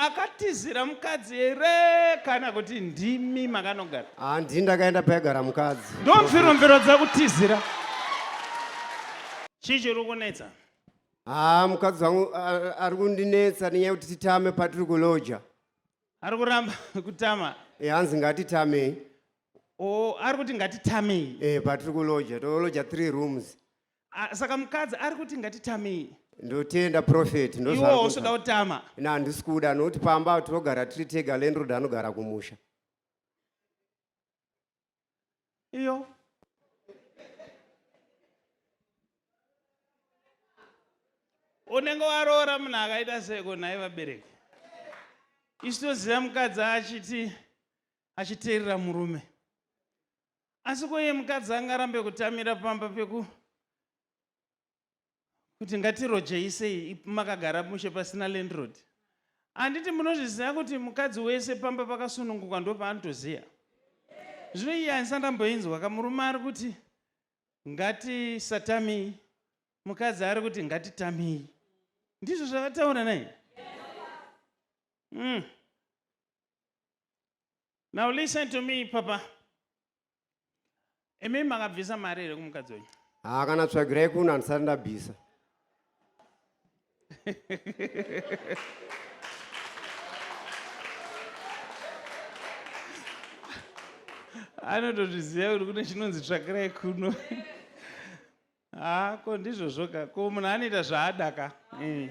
Akatizira mukadzi here kana kuti ndimi makanogara? Ah, ndini ndakaenda paigara mukadzi. Ndomviro mviro dzakutizira. Chii chiri kunetsa? Ah, mukadzi wangu ah, ari kundinetsa nenyaya yekuti titame patiri kuloja. Ari kuramba kutama. Eh, hanzi ngatitamei. Oh, ari kuti ngatitamei. Eh, patiri kuloja, toloja 3 rooms. Ah, saka mukadzi ari kuti ngatitamei. Ndotenda prophet, Iwo usoda kutama. Ina handisi kuda nokuti pamba tinogara tiri tega, landlord anogara kumusha. Iyo. Unenge waroora munhu akaita seko nhai vabereki. Isu toziva mukadzi achiti achiteerera murume. Asi ko iye mukadzi angarambe kutamira pamba peku kuti ngatirojei sei makagara mushe pasina landlord handiti munozviziva kuti mukadzi wese pamba pakasununguka ndopaanotoziva zvino iye handisa ndamboinzwa kamurume ari kuti ngatisatamei mukadzi ari kuti ngatitamei ndizvo zvavataura nai mm. Now listen to me papa. Imi makabvisa mari here kumukadzi wenyu? Haa kana tsvagirai kuno handisati ndabvisa. Anotozviziva kuti kune chinonzi tsvakirai kuno. Haa ko ndizvozvo ka ko munhu anoita zvaada ka. Eh.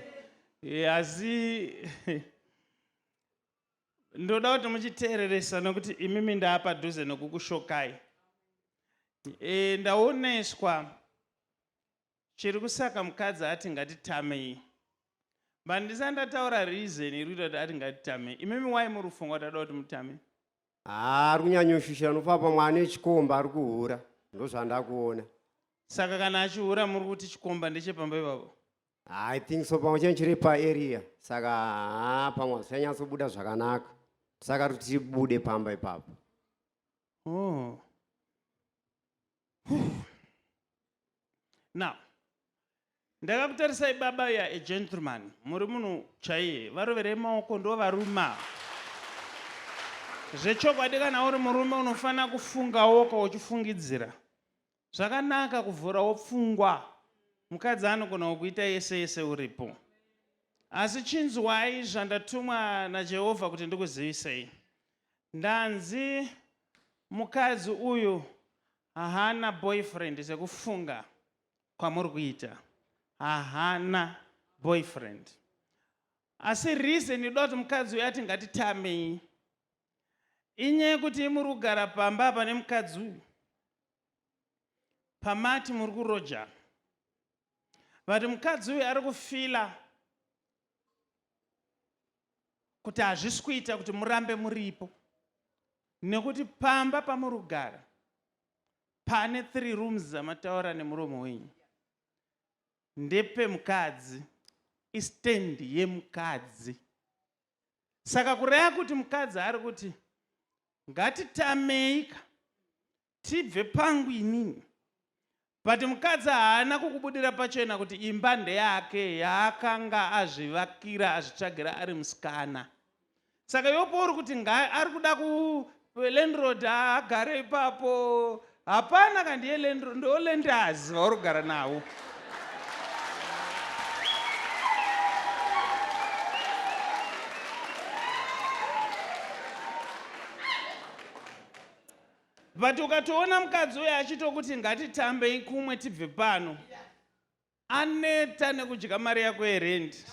Eh, asi Ndoda kuti muchiteereresa nokuti imimi ndaapadhuze nokukushokai. E, ndaoneswa chiri kusaka mukadzi ati ngatitamei. But ndisati ndataura reason iri kuita kuti ati ngatitamei. Imimi why muri kufunga kuti ada kuti mutame? Haa ari kunyanyoshushira nokufa pamwe ane chikomba ari kuhura ndozvandakuona. Saka kana achihura muri kuti chikomba ndechepamba ipapo? I think so pamwe chinhu chiri paarea saka haa pamwe hazvichanyatsobuda zvakanaka saka kuti tibude pamba ipapo. Oh. Now, ndakakutarisai baba ya a gentleman muri munhu chaiye varoverei maoko ndovaruma zvechokwadi kana uri murume unofanira kufungawo ka uchifungidzira Zvakanaka kuvhurawo pfungwa. Mukadzi anogona kukuita yese yese uripo. Asi chinzwai zvandatumwa naJehovha kuti ndikuzivisei. Ndanzi mukadzi uyu haana boyfriend sekufunga kwamuri kuita. Haana boyfriend. Asi reason inoda kuti mukadzi uyu ati ngatitamei inyaya yekuti muri kugara pamba apa nemukadzi uyu pamati muri kurojana but mukadzi uyu ari kufila kuti hazvisi kuita kuti murambe muripo nekuti pamba pamuri kugara pane three rooms dzamataura nemuromo wenyu ndepemukadzi istand yemukadzi saka kureva kuti mukadzi ari kuti ngatitameika tibve pangu inini but mukadzi haana kukubudira pachena kuti imba ndeyake yaakanga azvivakira azvitsvagira ari musikana saka iwe uri kuti ari kuda ku landlord agare ipapo hapana kandiye landlord ndo lenders vauri kugara navo but ukatoona mukadzi uyo achitokuti ngatitambei kumwe tibve pano aneta nekudya mari yako yerendi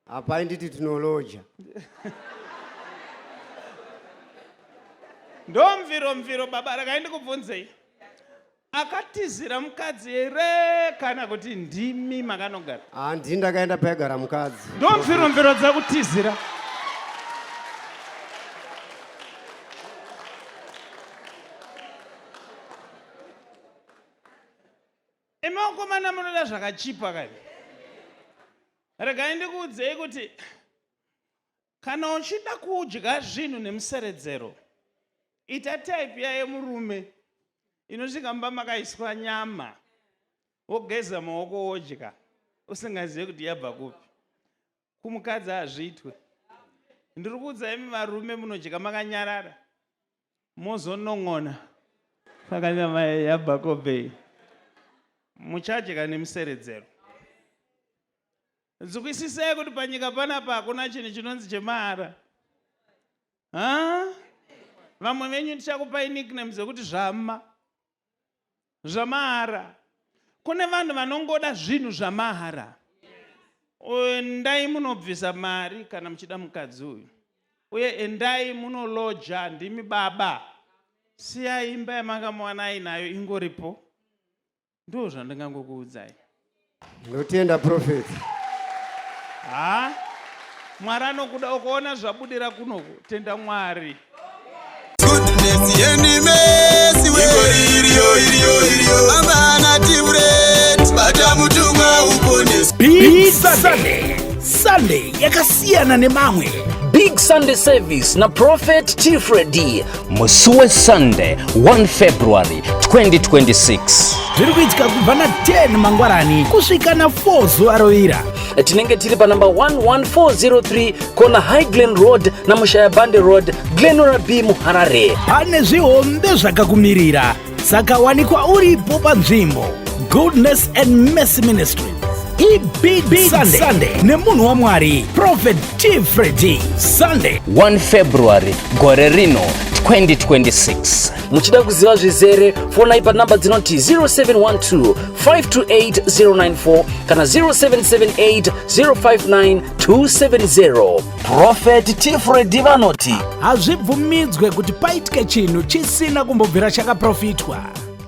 Apa inditi tinoloja. Ndomviro mviro baba regai ndikubvunzei. Akatizira mukadzi here kana kuti ndimi makanogara? Ah, ndini ndakaenda paigara mukadzi. Ndomviro mviro dzakutizira. Imi vakomana munoda zvakachipa kani. Regai ndikuudzei kuti kana uchida kudya zvinhu nemuseredzero ita type ya yemurume. Inosvika mumba makaiswa nyama, wogeza maoko wodya usingazive kuti yabva kupi. Kumukadzi hazviitwe. Ndiri kuudza imi varume munodya makanyarara, mozonon'ona saka nyama yabva kobvei. Muchadya nemuseredzero. Nzwisisai kuti panyika panapa hakuna chinhu chinonzi chemahara. Ha? Vamwe venyu ndichakupai nickname dzekuti zvama. Zvamahara. Kune vanhu vanongoda zvinhu zvamahara. Endai munobvisa mari kana muchida mukadzi uyu. Uye endai munoloja ndimi baba. Siyai imba yamakamuwana ainayo ingoripo. Ndoo zvandingangokuudzai. Ndotenda prophet. Ha? Mwari anokuda ukaona zvabudira kunoku tenda Mwari. Goodness and mercy we iriyo iriyo iriyo vambana tivret bata mutumwa uponeswe. Big Sunday. Sunday yakasiyana nemamwe. Big Sunday Service na Prophet T Freddy musi weSunday 1 February 2026. Zviri kuitika kubva na 10 mangwanani kusvika na 4 zuva rovira. Tinenge tiri panumber 11403 kona High Glen Road na Mushayabande Road, Glenora B muHarare. Pane zvihombe zvakakumirira, saka wanikwa uripo panzvimbo. Goodness and Mercy Ministries ibig big Sunday, Sunday nemunhu waMwari Prophet T Freddy Sunday 1 February gore rino 2026. Muchida kuziva zvizere fonai panamba dzinoti 0712 528 094 kana 0778 059 270. Prophet T Freddy vanoti hazvibvumidzwe kuti paitike chinhu chisina kumbobvira chakaprofitwa.